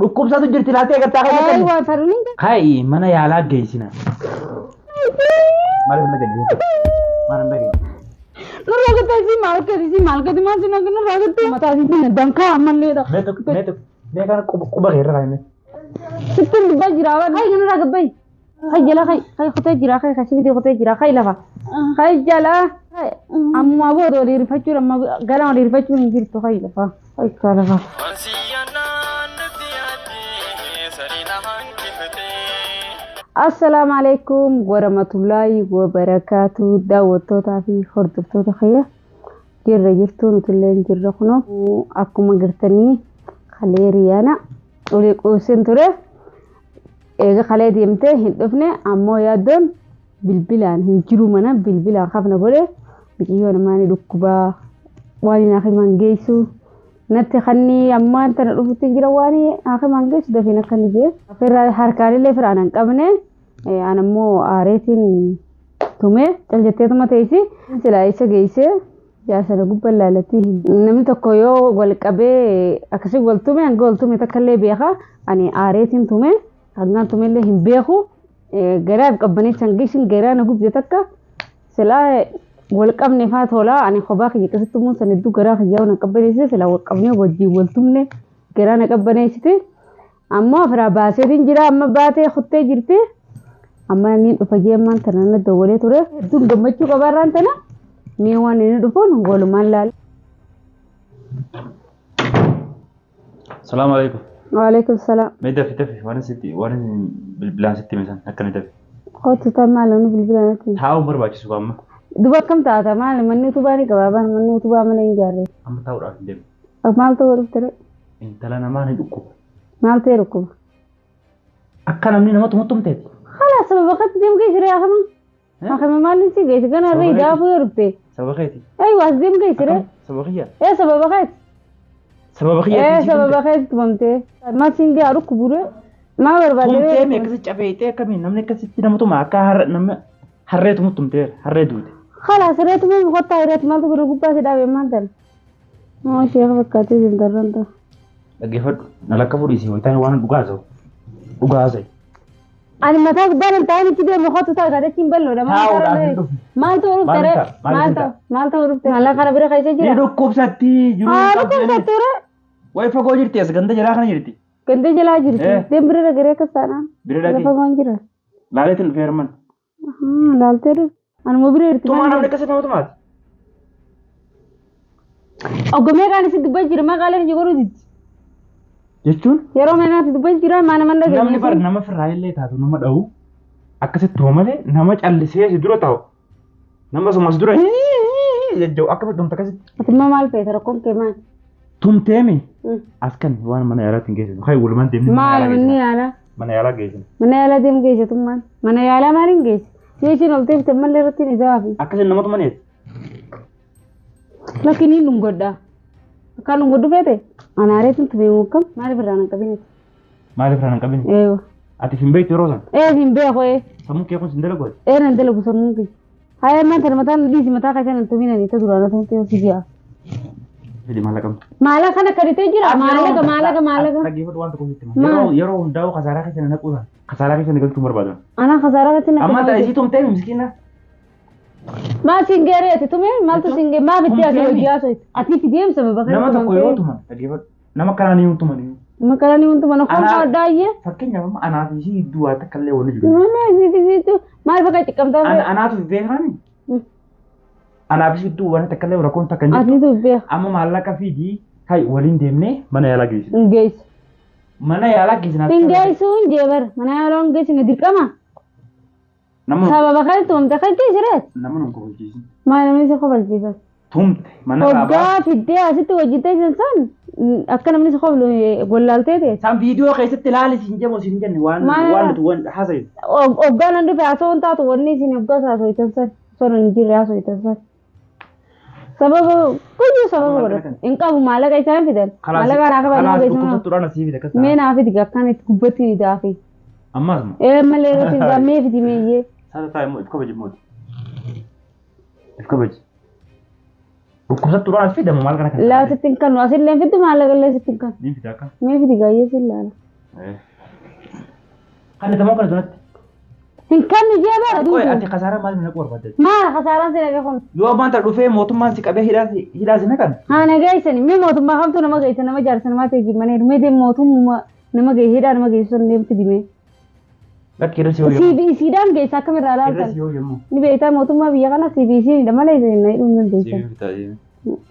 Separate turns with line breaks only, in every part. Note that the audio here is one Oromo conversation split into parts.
Dhukkubsatu jirti laaltee agartaa kan
Ay
jedhan.
waan faruun.
Kai mana yaalaa geessina. Maaliif na gadi? Maaliif na gadi?
Nurraa gattaa isii maal gadi isii maal gadi maal sinna nurraa gattaa. Mataa isii dankaa ammallee dha.
Mee tokko mee tokko mee kana quba kee irra kaa'ime.
Sittin dubbaa jira waan. Kai nurraa gabbayi. Kai jala kai kai kutee jira kai kasibiti kutee jira kai lafa. Kai jala. Ammaa booda walii rifachuun amma galaan walii rifachuun hin jirtu kai lafa. Kai kaa lafa. Assalaamu alaikum warahmatullaahi wabarakaatu daawwattootaa fi hordoftoota kiyya jirra jirtu nutillee jirra kunoo akkuma gartanii kalee riyaana olii quusin ture eega kalee deemtee hin dhufne ammoo yaaddoon bilbilaan hin jiru mana bilbilaan hafna godhe biqiyyoo namaa ni dhukkubaa waan hin hakimaan geessu natti kanni ammaan tana dhufutti jira waan hakimaan geessu dafiin akka ni jee firra harkaanillee firaan hin qabne an ammoo aareetiin tume caljetteetuma teessi silaa isa geessee jaarsana gubbaan laalatti namni tokko yoo wal qabee akkasii wal tume hanga wal tume takka illee beeka ani aareetiin tume hangaan tumellee hin beeku garaaf qabbaneessa hanga isin garaa na gubde takka silaa wal qabne faa tolaa ani kophaa kiyya akkasitti tumuun san hedduu garaa kiyyaa na qabbaneessite silaa wal qabnee wajjin wal tumne garaa na qabbaneessite ammoo afiraa baaseetiin jira amma baatee kuttee jirti amma inni dhufa jee ammaan tana na dawwalee ture hedduun gammachuu qabaarraan tana mee waan inni dhufuun walumaan laala.
Salaamu alaikum.
Waalaikum salaam.
Mee dafi dafi waan sitti waan bilbilaan sitti hime san akkana dafi.
Kootu taa maal inni bilbilaan ati.
Taa'uun barbaachisu amma.
Duba akkam taata maal manni utubaa ni qabaa baan manni utubaa mana hin ijaarre.
Amma taa'uudhaaf hin deemu.
Maal ta'uu dhufte ree?
Intala namaa ni dhukkuba.
Maal ta'e dhukkuba?
Akka namni nama tumuttumteeti.
Kalaas sababa katti deemu geessire akama. Akama maal si geesse gana irra idaafuu yoo dhufte.
Sababa keeti.
Aywa as deemu geessire.
Sababa kiyya.
Ee sababa keeti.
Sababa kiyya.
Ee sababa keeti tumamtee. Maal siin gaa dhukkubure? Maa barbaadde?
Tumtee mee akkasi cafeetee akkamiin namni akkasitti nama tuma akka harree nama harree tumuttumteera harree duute.
Kalaas irra tumee kottaa irratti maaltu godhe gubbaa si dhaabee maal ta'e? Moo sheeka fakkaatee sintarran ta'a.
Dhaggeeffadhu na lakka fuudhiisi wayitaan waan dhugaa haasa'u. Dhugaa haasa'e.
Ani mataa gubbaan hin taa'in itti deemu kottu ta'a kaadachi hin bal'oodha.
Taa'uudhaaf hin dhufne.
Maal ta'uu dhufte ree? Maal ta'u maal ta'uu dhufte? Maallaqa kana bira keessa
Ni
jira.
dhukkubsatti jiru.
Haa dhukkubsatti ree.
Wayi fagoo jirti as ganda jalaa kana jirti.
Ganda jalaa jirti. Deem bira dhaqee akkas taanaan.
Bira dhaqee.
Lafa jira.
Laaleetiin dhufee herman.
Laaltee dhufte. Anuma bira jirti.
Tumaa namni akkasii nama tumaati.
Oggomee kaan isin dubbaa jira maqaaleen hojii godhuu diddi.
Jechuun
Yeroo meenaatti dubbaa jira maana mana dhageenye.
namni bar nama firraa illee taatu nama dha'u akkasitti tuma malee nama callisee si dura taa'u nama suma si dura jajja'u akkamitti tumta akkasitti.
Ati immoo maal feeta rakkoon kee maal?
Tumteemi as kan waan mana yaalaatti hin geessinu kai walumaan deemnee
Maal manni yaalaa?
mana yaalaa geessinu.
Mana yaalaa deemu geessitummaan. Mana yaalaa maal hin geessi? Yoo isheen ol deemte mallee irratti hin isaafi.
Akkasiin nama tumaneeti.
Lakki ni dhungodha. Akka dhungodhu feete anaareetiin tumee mukkam maaliif irraa hin qabin?
Maaliif irraa hin qabin?
Eewa.
Ati hin beektu yeroo sana?
Ee hin beeku ee.
Sammuun kee kun sin dalagu ati?
Ee nan dalagu sammuun kee. Haya maal tana mataan dhiisi mataa keessan hin tumin ani ta duraan tumtee si ji'a.
Fidi maallaqa qabdu.
Maallaqa kana kaditee jira maallaqa maallaqa maallaqa.
Dhaggeeffadhu waan tokko sitti hima. Yeroo yeroo hundaa'u kasaaraa keessa na naquu kasaaraa keessa na galchuu barbaadan.
Ana kasaaraa keessa na
Amma ta'e isii tumtee miskiina.
Maal siin geeree ati tume maaltu siin gee maaf itti asii hojii haasoo ati fi deemsa bakka
Nama tokko yoo tuman dhaggeeffadhu. Nama kanaan yoo tuman.
Nama kanaan yoo tuman homaa daayyee.
Fakkeenyaaf amma anaa fi isii gidduu waa takka illee wanni jiru.
Mana isii fi isiitu maal bakka ciqqamtaa.
Anaatu beekani. Anaa fi isii gidduu waan takka illee rakkoon takka hin jirtu.
Atiitu beeka.
Amma maallaqa fiidii kai waliin deemnee mana yaalaa geessina.
Hin geessu.
Mana yaalaa geessina.
Hin geessu hin jeebar mana yaalaa hin geessine dirqama. Sababa kan tumte kan geessireet.
Nama nu kofalchiisin.
Maal namni si kofalchiisan?
Tumte mana irraa
Hoggaa fiddee asitti hojii teessan san akka namni si koflu wallaaltee teesse.
San viidiyoo keessatti ilaali siin jedhamu siin jenne waan waan nuti waan haasa'in.
Hoggaa nan dhufe haasa'uun hin taatu wanni isin hoggaa haasa'uutan san osoo hin jirre haasa'uutan san. Sababa kuyyuu sababa godhatu. Hin qabu maallaqa isaan fidan. Maallaqa naa qaban
Kalaas
nama
dhukkubsattuudhaan asii fide akkas
Mee naa fidi akkaan itti gubbatti daafi.
Ammas moo?
Ee malee irratti hin mee fidi meeyyee.
Saala taa'e immoo if kabaji immoo. If kabaji. Dhukkubsattuudhaan as fidamu maal kana kan?
Laa sitti hin kennu asillee fiddu maallaqallee sitti hin kennu.
Niin fida akka.
Mee fidi gaayyee si ilaala.
Kan itamoo kana sunatti.
Hin kennu jee bara
Qoy
duutu.
ati kasaaraa maaliif naquu barbaadde?
Maal kasaaraan si dhaqe kun?
Yoo abbaan tana dhufee mootummaan si qabee hidhaa si naqan.
Haa na geessani mee mootummaa kamtu nama geessa nama jaarsa namaa ta'e jimmanee mee deem mootummaa nama geesse hidhaa nama geessu sun deemti dimee.
Lakki irra si hooyyamu.
CBCdhaan geessa akkamirraa
Irra
laaltan?
si hooyyamu.
Ni beektaa mootummaa biyya kana CBC dha malee isin na hidhuu hin dandeessan.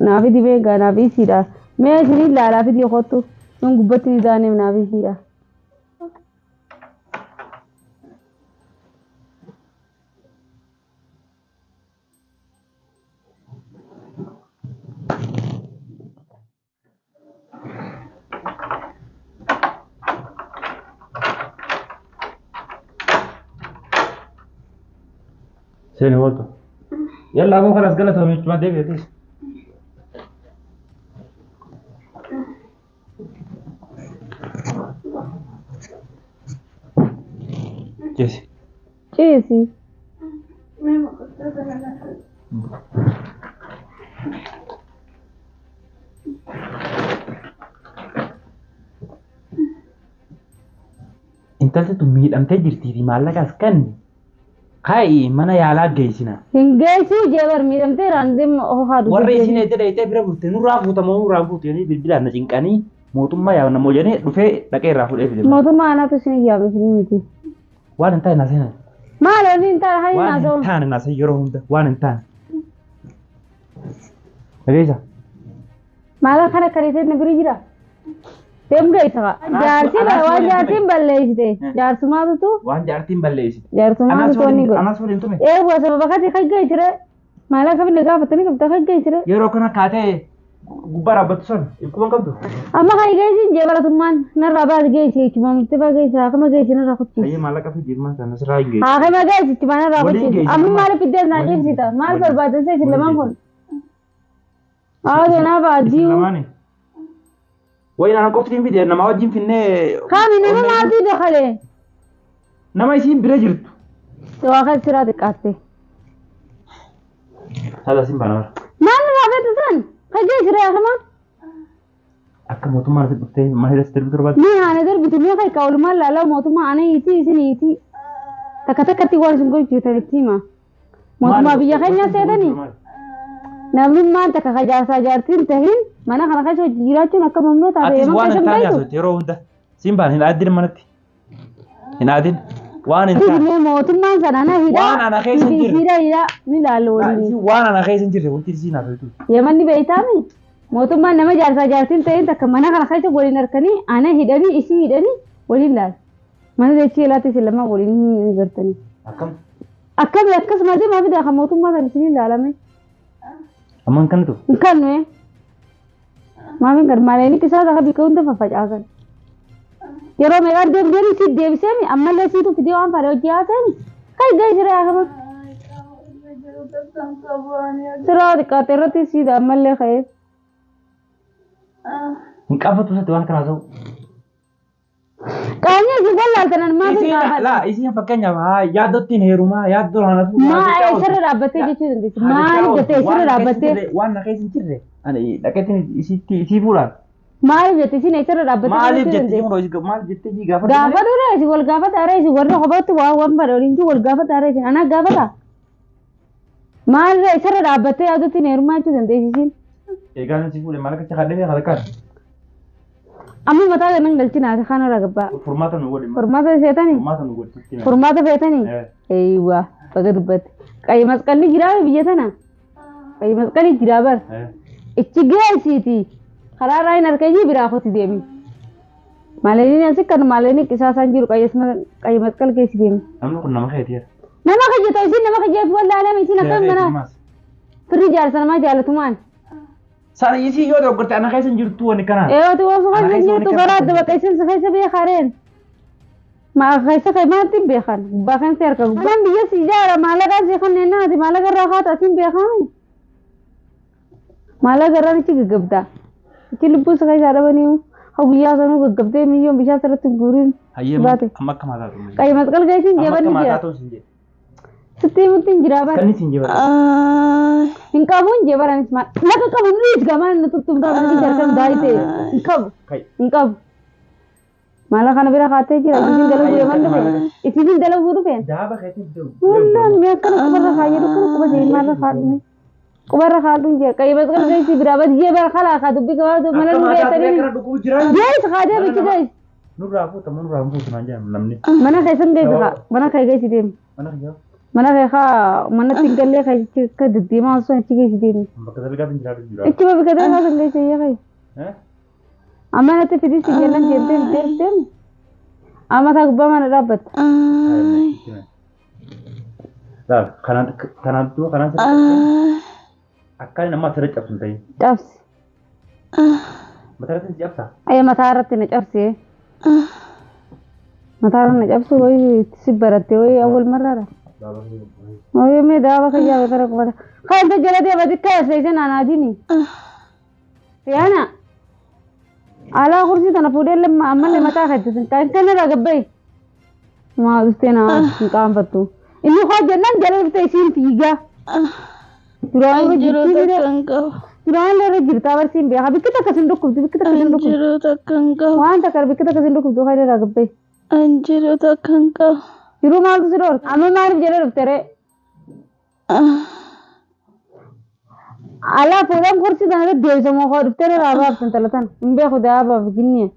Naafi dibee gaa naafi isiidha. Mee isin ilaalaa fidii kottu. Nun gubbatti ni taaneef naafi isiidha.
Seeni hooltu. Yalla aboo kanas galatoomii jechuudha deebi'eetis. Jeesi.
Ciisi.
Intalti tun miidhamtee jirtiifi maallaqas kenni. Kaa'i mana yaalaa geessina.
Hin geessuu jee bar miidhamtee raan deema ofaa duutu.
Warri isin eedde dheeyitee bira bulte nurraa fuutamoo nurraa fuutu jedhanii bilbilaan na cinqanii mootummaa yaa namoo jedhanii dhufee dhaqee irraa fuudhee fide.
Mootummaa anaatu isin yaame isin miti.
Waan hin taane naasee
Maal wanni hin taane hayyi
waan hin
naasoo.
taane naasee yeroo hunda waan hin taane. Dhageessa.
Maal kana kan na bira jira? Deem geessa kaa. Jaarsi bara waan jaartiin balleessite. Jaarsumaatutu
Waan jaartiin balleessite.
jaarsumaatutu wanni godhe.
Anas waliin tume.
Ee bu'a sababa kati kan geessire. Maal akka finne gaafatanii qabda kan geessire.
Yeroo kana kaatee gubbaa dhaabbattu sun dhukkuba hin qabdu.
Amma kan geessin jee baratummaan narraa baas geessi jechuudha murtee baa geessi haakama geessi narraa kuchiisa.
Hayyee maallaqa fi jirmaa sana sirraa hin geessu.
Haakama geessi jechuudha narraa
Waliin
kuchiisa.
geessi,
Amma
maal-
maal fiddees naa
waliin
ciibsita maal
waliin-
barbaadan isin lamaan kun.
Waliin
Haa naaf
Isin
adiu.
lamaani. Wayi naan qofti hin fide nama wajjin finnee.
Kaami nama maaltu dakale.
Nama isiin bira jirtu.
Waa kan siraa xiqqaatte.
Saala siin baana bara.
Maal nurraa feete san? Kan geessire haakama?
Akka mootummaan asitti dhuftee mana hidhas darbitu barbaadde.
Ni haana darbitu ni kan kaawwalumaan laalaa mootummaa ana hiitii isin hiitii. Takka takkatti waan isin gochuutan itti hima. Mootummaa biyya keenya seetanii. Namnummaan takka ka jaarsaa jaartiin tahin mana kana keessa hojii jiraachuun akka mamnoo taate
Atis
yeman
waan
keessa
hin taane
hin
haasofte yeroo hunda. Siin baana hin aadin manatti. Hin aadin. Waan hin taane.
beektu. Mootummaan sana na hidhaa.
Waan ana keessa hin jirre.
Hidhaa hidhaa ni ilaallu waliin.
Isiin waan ana keessa hin jirre wanti isiin haasoftu.
Yeman ni beektaami. Mootummaan nama jaarsaa jaartiin tahin takka mana kana keessa waliin harkanii ana hidhanii isii hidhanii waliin ilaalu. Mana dachee ilaatti isin lamaan waliin hin gartanii.
Akkam.
Akkami akkasumas deemaa fidaa kan mootummaa sana isin ilaalame.
Amma hin kanatu.
Hin kannu Maafin kan maaleen isaa akka bika hunda faffacaasan. Yeroo meeqaan deemtee si deebiseemi ammallee siitu fidee waan fadhe hojii haaseemi kan geessire haakama. Siraa xiqqaate irratti siidha ammallee ka'ee.
Hin qaafatu isatti waan kana haasa'u.
Qaamni isin wallaaltanan maafin
Isiin
qaafadha.
laa isiin fakkeenyaaf haa yaaddottiin heerumaa yaaddoo hanatu.
Maa eessarra dhaabbattee jechuu dandeessi. Maaliif jettee eessarra dhaabbattee?
Waan na keessa hin jirre ani dhaqeetiin isiitti isii fuudhaan.
Maaliif jette isin eessarra dhaabbattee
Maaliif
jechuu
jettee
dandeessi?
fuudhaa maaliif jettee isii gaafadhu malee.
Gaafatu dha isin wal gaafata ara isin warra kophaatti waan waan fadhe waliin jiru wal gaafata ara isin anaa gaafata. Maalirra eessarra dhaabbattee yaadottiin heerumaa jechuu dandeessi isin?
Eegaan si fuudhe maal akka kadhee kan
Amma mataa kanan galchinaati kanarra gabbaa.
furmaata nu godhi.
Furmaata feetanii?
Furmaata nu godhi.
Furmaata feetanii? Eeyywa baga dubbatte. Qayyi masqalli jiraa biyya tana? Qayyi masqalli jiraa bar. Ichi geessiiti. Karaa irraa hin harkayyii biraa koti deemi. Maaliin asi kan maaliin qisaasaan jiru qayyi masqal geessi deemi.
Namni kun nama keetiira.
Nama kayyata isin nama kayyeef wallaalame isin akkam mana firri jaarsa namaa jaalatumaan.
Sana isii yoo dogoggorte ana keessa hin jirtu wani kana.
Eewwati waan
Ana
keessa
keessa
jirtu
wani
gara
kana.
adda bakka isin keessa beekareen. Ma keessa kee maatti hin beekan gubbaa kan si harka gubbaa. Kan biyya si ijaara maallaqa si kanneen naati maallaqa irraa kaata asin beekami. Maallaqa irraan ichi gaggabda. Ichi lubbuu si keessa dhabanii haa guyyaa sanuu gaggabdee miyyoon bishaan sirratti hin guurin.
Hayyee
Baate.
amma akka mataa ta'u.
Qayyi masqal geessin
Amma akka
jeebanni
mataa
jira.
ta'u sin jedhe.
Sitti himutti hin jiraa bara.
Kan isin jibara.
Hin qabu hin jee bara anis maal. Laga qabu ni gamaan na tuttumtaa mana jarkan daayitee hin qabu.
Kai.
Hin qabu. Maala kana bira kaatee jira. Isiin dalaguu yaman dhufe. Isiin dalaguu dhufeen.
Daaba keetiin deemu.
Wallaan mee akkana qubarra kaayyadu akkana quba deemaarra kaadhume. Qubarra kaadhuun jee qayyi masqal geessi biraa bas jee bara kalaa kaa dubbii gabaabduu mana
Akka
nu
maataa turee
beektanii.
kana dhukkubu jiraan.
Geessi kaatee bichi geessi.
Nurraa fuuta moo nurraa hin fuutu naan jedhan namni.
Mana keessan geessi kaa mana kee geessi deemi.
Mana kiyyaa.
Mana kee kaa manatti hin gallee kee akka deddeemaa osoo achi geessi deemi.
Bakka dalgaatiin jiraatu jira.
Ichi bakka dalgaa kan geessi iyya kee. Amma natti fidii si jallan deemtee deemtee deemi. Amma taa gubbaa mana dhaabbatta.
Laal kanaan kanaan duuba kanaan sirrii akka nama asirra cabsu hin ta'in.
Cabsi.
Mataa irratti si cabsaa?
Ayya mataa irratti na cabsee. Mataa irra na cabsu wayii si baratte wayii awwal marraadha. Wayii mee daaba kayyaa beekara qubata. Kan ta jala deema xiqqaa seesin anaatini. Siyaana. Alaa kursii tana fuudhee lamma ammallee mataa keetti kan kan irraa gabbaye. Maa dhuftee na hin qaanfattu. Inni koo jennaan jala dhuftee isiin fiigaa. Duraan irra
Jiruu
jirti
takka hin qabu.
duraan irra jirta abarsiin beekaa bikki takka sin dhukkubdi bikki takka sin dhukkubdi.
Jiruu takka hin qabu.
Waan takka bikki takka sin dhukkubdu kan irraa gabbaye.
Jiruu takka hin qabu.
Jiruu maaltu si dhoorka? Amma maaliif jala dhufte ree? Alaa fuudhaan kursii tana irra deebisamoo koo dhuftee irraa baaftan tala tana. Hin beeku daabaaf jinniya.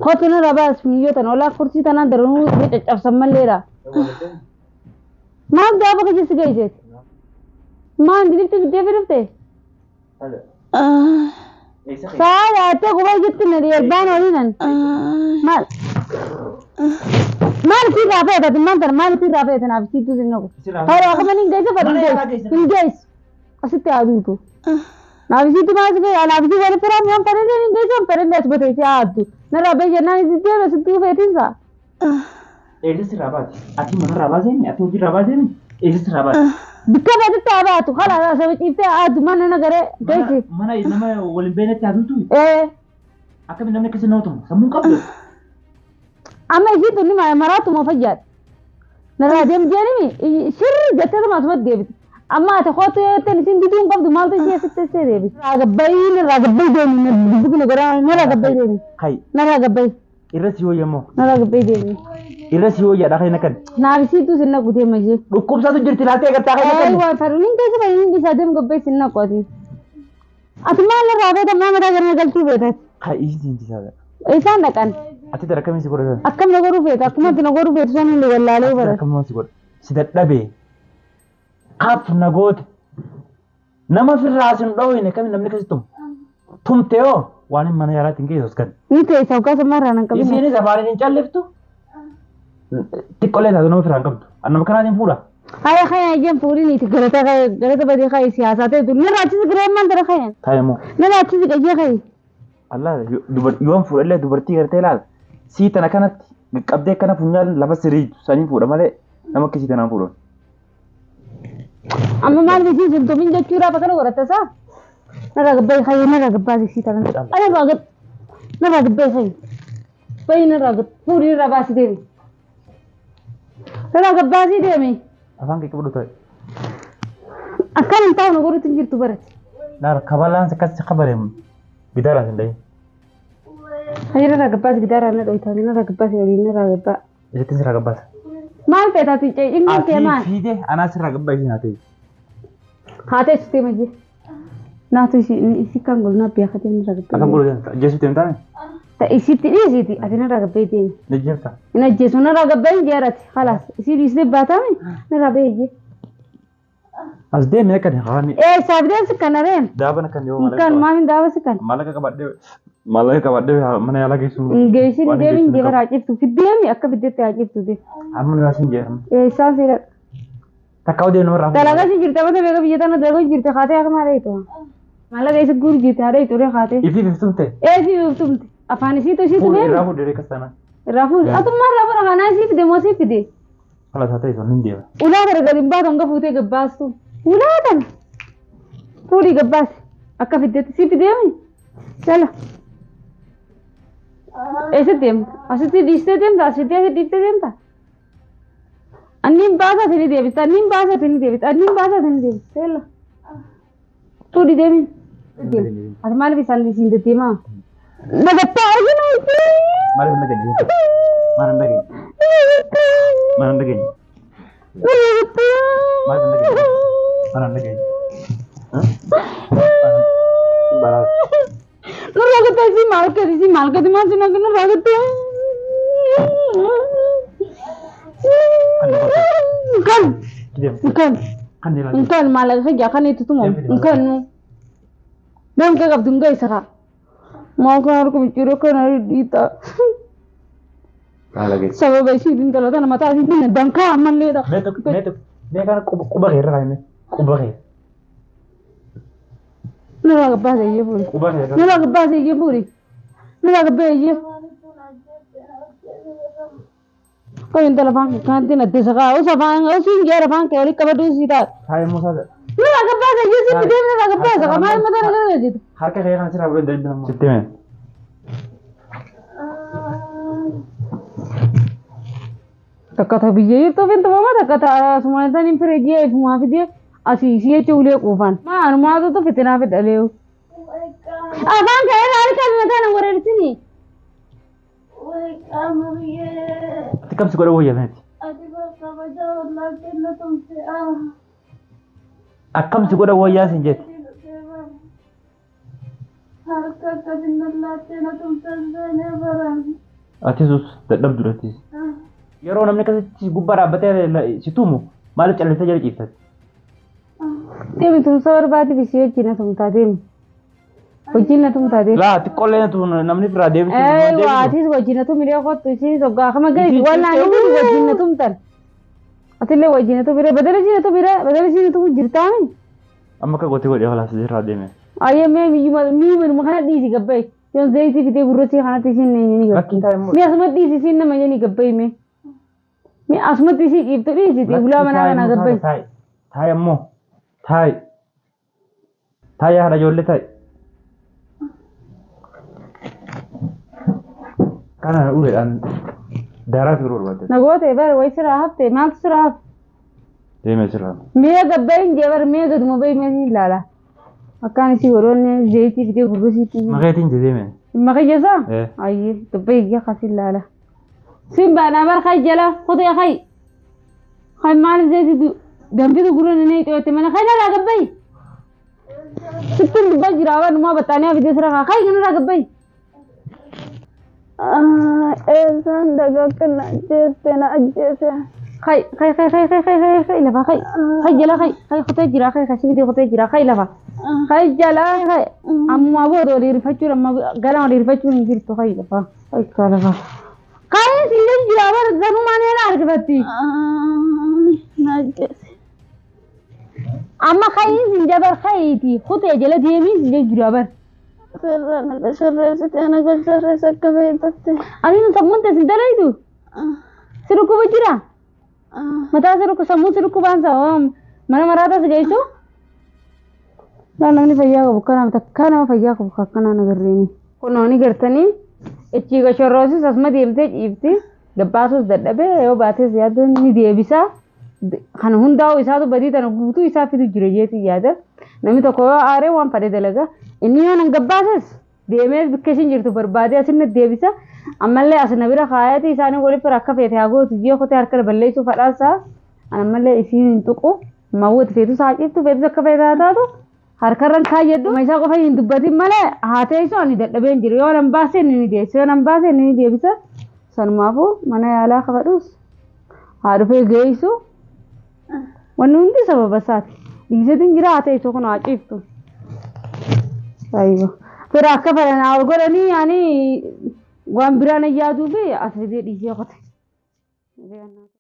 Kootu irraa baas miyyoo tana olaa kursii tanaan daranuu caccabsan malleedha. Maal daaba keessa si geesseeti? Maal dibifti fiddee fi dhufte? Sa'a yaattee gubaa jetti na dhiyeerbaan oliinan. Maal? Maal si irraa feetati maal tana maal si irraa feete naaf siittu sin naqu. Fayyada akkuma hin geesse fadhu hin geessu. Hin geessu. Asitti haa duutu. Naaf siittu maal si feete naaf si wali firaan waan fadhee hin geessu waan fadhee as batee si haaddu. Narraa bee jennaan si deeme sitti feetinsa.
Eessa sirraa baati? Ati manarraa baasee ati hojiirraa baasee eessa sirraa baati?
Bikka baatitti haa baatu kalaas asaba ciiftee haaddu mana nagaree geessi.
Mana nama waliin beeknetti haa duutu.
Ee.
Akkamiin namni akkasii nama tumu? Sammuun qabdu.
Amma isiin tun maraatuma fayyaadha. Narraa deem jeenimi sirri jettee tuma asumatti deebite. Amma ati kootu yoo jetteen isiin diduu hin qabdu maaltu ishee asitti ishee deebite. Narraa gabbayii narraa gabbayii deemi dubbi kun godhaa narraa gabbayii deemi.
Kai
Narraa gabbayii
irra si wayya moo?
Narraa gabbayii deemi.
Irra si wayyaadha kan akkan.
Naaf isiitu sin naqu deema ishee.
Dhukkubsaatu jirti laaltee agartaa kan
Ee
akkan.
waan faru nin keessa faru nin isaa deem gabbayii sin naqu ati. Ati maal narraa feeta maa mataa gara galchuu feetat.
Kai isiin jisaadha.
Isaan dhaqan.
Ati dara akkamiin si godhatan?
Akkam na godhuu feeta akkuma ati na godhuu feetu san hundi wallaalee bara.
Akkamiin si godha? Si dadhabee. Kaaf na goote. Nama firraa sin dhooyine kamiin namni akkasii tumu? Tumte hoo waan hin mana yaalaatti hin geessu kan.
Ni teessa hoggaa sammarraa nan qabine.
Isiinis afaaniin hin calliftu. Xiqqoolee taatu nama firraa hin qabdu. Annama kanaatiin fuudha.
Haya haya ijaan fuudhiniiti galata galata badii kaya siyaasaa ta'e tun narraa achisi giree maal tara kayan
Taa'e immoo.
narraa achisi qayyee kayi.
Allah yoon fuudhallee dubartii gartee laal sii tana kanatti qaqqabdee akkana funyaan lafa siriitu sanii fuudha malee nama akkasii tanaan fuudhan.
Amma maal bisiin sun tumin jechuudhaaf akkana godhatta isaa? Narraa gabbayi kayi narraa gabbaasi sii tana. Narraa gab narraa gabbayi kayi. Bayi narraa gab fuudhii narraa baasii deemi. Narraa gabbaasii deemi.
Afaan kee qabdu ta'e.
Akkana hin taa'u na godhutti hin jirtu barate.
Laal kabalaan akkas kabareem gidaaraan hin dhayin.
Hayi narraa gabbaasi gidaaraan na dhoytaa narraa gabbaasi waliin narraa gabbaa.
Isatti sirraa gabbaasa.
Maal feetaati inni kee maal?
Ati fiide anaa sirraa gabbaa isheen haa ta'e.
Haa teessu deema jee. Naatu isi kan godhu naa beekatee narraa
Akkam
gabbaasi.
godhu ajjeesuutti hin taane?
Ta isitti dhiisiiti ati narraa gabbayi deemi.
Jajjeefta.
Hin ajjeesu narraa gabbayi jeerati khalaas isii dhiisnee baatame narraa bahee jee.
As deemi akka haani.
Ee saafideen si kan areen.
Daaban akka yoo
Kan maamiin daaba si kan.
Maallaqa qabadhee maallaqa qabadhee mana yaalaa geessu.
Hin geessin deemin jee bara haa ciftu fiddeemi akka fiddeetti haa ciftu deemi.
Amma nu yaasin jeeram.
Ee isaan si dhaqa.
Takka odee namarraa.
Dalagaa si jirte mata beeka biyya tana dalagaa jirte haatee akka maal eetu. Maallaqa isa guur jirte haadha eetu haatee.
Ifi fiftumte.
Ee fi fiftumte. Afaan isiitu isiitu
Fuudh
beemi.
irraa fuudhee akkas taanaan.
Irraa fuudhe. Atummaa irraa fuudha kanaa isii fide moo isii fide.
Haala isaa ta'e sun hin deema.
Ulaa tana gadi hin baatu hanga fuutee gabbaastu. Ulaa tana. Fuudhii gabbaasi. Akka fiddeetti si fideemi. Jala. Eessatti deemta? Asitti dhiistee deemta? Asitti asi dhiiftee deemta? Anniin baasa isin deebista. Anniin baasa isin deebista. Anniin baasa isin deebista. Yalla. Fuudhi deemi. Ati maaliif isaan isin deddeemaa? Nagattaa arginu.
Maaliif hin dhageenye? Maal hin dhageenye? Maal hin dhageenye? Maal hin dhageenye? Maal hin dhageenye? Balaa.
Nurraa gattaa isii maal gadi isii maal gadi maal sinaa nurraa gattaa. Kan. Kan. Kan maallaqa kiyya kan itti tumamu. Kan. Namni qabdu hin geessa kaa. Maal kan harka micciiroo kana dhiitaa. Sababa isiitiin intala tana mataa isiitiin dankaa ammallee dha.
Mee kana quba kee irra kaa'ime. Quba kee.
Nurraa gabbaasa iyyee fuuri.
Quba kee irra.
Nurraa gabbaasa iyyee fuuri. Nurraa gabbaa iyyee. Qoy intala afaan kaantiin adde sakaa osoo afaan osoo hin jeera afaan kee walitti qabaduu sii ta'a.
Taa'ee Musaa.
Nurraa gabbaasa iyyee sitti deemee nurraa gabbaasa kaa maal mataa na gargaarsitu.
Harka kee kana sirraa godhan darbina. Sitti mee.
Takka ta biyya jirtu ofiin tumama takka ta asumaan hin fireejii ifumaa fidee asii isii jecha ulee quufan. Maa anumaatu fitinaa fidha leewu. Afaan kee irraa harka mataa na wareersini.
Ati kamsi godha wayya kanatti. Akkamsi godha wayyaa sin jette. Ati sus dadhabdu atis. Yeroo namni akkasitti gubbaa dhaabbatee si tumu maaliif callisee jala ciifta?
Deemi tumsa barbaade isii wajjin na tumtaa deemi. Wajjin na tumtaa deemi.
Laa xiqqoollee na tumu namni biraa deebisu.
Atis wajjin na tumire kottu isiin soggaa kama gadi waan naan inni wajjin na tumtan. Atillee wajjin na tumire badala isiin na tumire badala isiin na tumu jirtaami.
Amma akka gootee godhee holaas irraa deeme.
Ayyee mee miyyuma kana dhiisi gabbaye. Yoon zayitii fidee gurraacha kanatti isiin na ni gabbaye. Mee asumatti dhiisi isiin nama ni gabbaye mee. Mee asumatti isii ciiftu dhiisiti bulaa manaa kana gabbaye.
Taayi ammoo taayi taayi haadha ijoollee taayi. Kana uleedhaan daaraa fi yeroo barbaadde.
Nagootee bara wayi siraa hafte maaltu siraa hafte?
Deemee siraa.
Mee gabbaye hin jee bara mee gaduma bayi mee ni ilaala. Akkaan isii godhoonni zayitii fidee gurrasiitti.
Maqeetiin jee deemee.
Maqeeyyasaa? Ayyee gabbaye iyya kasi ilaala. Simba na bar khay jala khudee khay. Khay maal zayitii dambitu gurra ni itti mana khay na gabbaye. Sittin dubba jira waan numa battaanii fidee siraa khay na gabbaye.
Eessaan daga na ajjeeste na ajjeese.
Khay khay khay khay khay khay khay lafa khay khay jala khay khay khutee jira khay kasi fidee khutee jira khay lafa. Khay jala khay amma booda walii rifachuun amma galaan walii rifachuun hin jirtu khay lafa khay kaa lafa. Khay siin jira bara zanumaan na argifatti.
Na ajjeese.
Amma khay siin jabar khayti khutee jala deemii siin jira bara.
Sirraa na sirreessite na sirreessa akka beektatte.
Ani sammuun teessin dalaytu. Si dhukkuba jira. Mataa si dhukkuba sammuun si dhukkubaan sababa mana maraataa si geessu. Laa namni fayyaa qabu kana takkaa nama fayyaa qabu akkanaan agarreeni. Kunooni gartanii ichi gashorroosis asuma deemtee ciifti gabbaasus dadhabee yoo baates yaaddoon ni deebisa. Kana hundaa'u isaatu badii tana guutuu isaa fidu jira jeetii yaada. Namni tokko yoo aaree waan fedhe dalaga. Inni yoo nan gabbaases deemee bakka isin jirtu barbaadee asin deebisa. Ammallee as na bira kaayati isaanii waliif akka feete haa gootu jee kotee harka balleessuu fadhaasaa. Ammallee isiin hin tuqu. Mawwati feetu saaxiiftu feetus akka feete haa taatu. Harkarran kaayyadhu. Isaa qofa hin dubbatin malee haa teessu ani dadhabee hin jiru. Yoo nan baase inni ni deebisa. Yoo nan baase inni ni deebisa. Sanumaafuu mana yaalaa qabadhus haa dhufee geessu. Wanni hundi sababa isaati. Dhiiseetiin jira haa teessu kun haa ciiftu. Aywa. Fira akka fedhan haa ol godhanii yaani waan biraan yaaduu fi as fidee dhiisee qote.